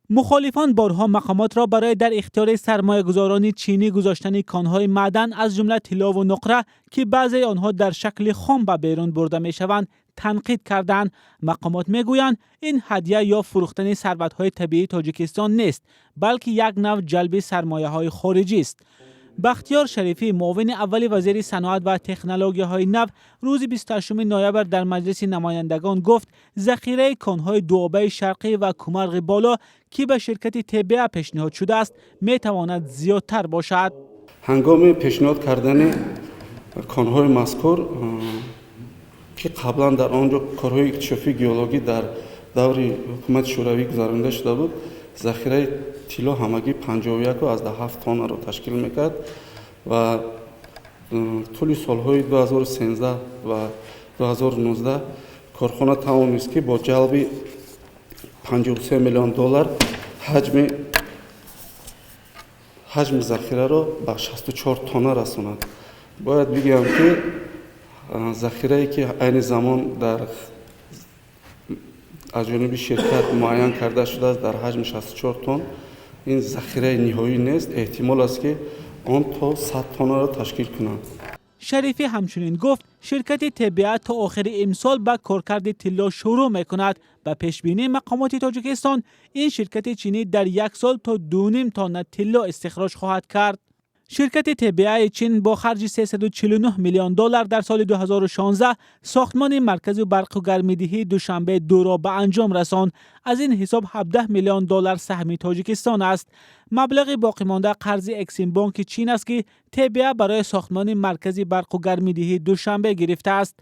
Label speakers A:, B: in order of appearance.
A: Мухолифон борҳо мақомотро барои дар ихтиёри сармоягузорони чинӣ гузоштани конҳои маъдан, аз ҷумла тиллову нуқра, ки баъзеи онҳо дар шакли хом ба берун бурда мешаванд, танқид карданд. Мақомот мегӯянд, ин ҳадя ё фурӯхтани сарватҳои табиии Тоҷикистон нест, балки як нав ҷалби сармояҳои хориҷист. Бахтиёр Шарифӣ, муовини аввали вазири саноат ва технологияҳои нав, рӯзи 28 ноябр дар Маҷлиси намояндагон гуфт, захираи конҳои Дуобаи Шарқӣ ва Кумарғи Боло, ки ба ширкати ТБА пешниҳод шудааст, метавонад зиёдтар бошад.
B: Ҳангоми пешниҳод кардани конҳои мазкур, ки қаблан дар он ҷо корҳои иктишофии геологӣ дар даври ҳукумати Шӯравӣ гузаронида шуда буд, захираи тилло ҳамагӣ 51,7 тоннаро ташкил мекард ва тӯли солҳои 2013 ва 2019 корхона тавонист, ки бо ҷалби 53 миллион доллар ҳаҷми захираро ба 64 тонна расонад. Бояд бигӯям, ки захирае, ки айни замон дар аз ҷониби ширкат муайян карда шудааст дар ҳаҷми 64 тонн, ин захираи ниҳоӣ нест. Эҳтимол аст, ки он то 100 тоннаро ташкил кунад.
A: Шарифӣ ҳамчунин гуфт, ширкати ТБА то охири имсол ба коркарди тилло шурӯъ мекунад. Ба пешбинии мақомоти Тоҷикистон, ин ширкати чинӣ дар як сол то 2,5 тонна тилло истихроҷ хоҳад кард. Ширкати ТБАи Чин бо харҷи 349 миллион доллар дар соли 2016 сохтмони маркази барқу гармидиҳии Душанбе дуро ба анҷом расонд. Аз ин ҳисоб 17 миллион доллар саҳми Тоҷикистон аст. Маблағи боқимонда қарзи Эксимбонки Чин аст, ки ТБА барои сохтмони маркази барқу гармидиҳии Душанбе гирифтааст.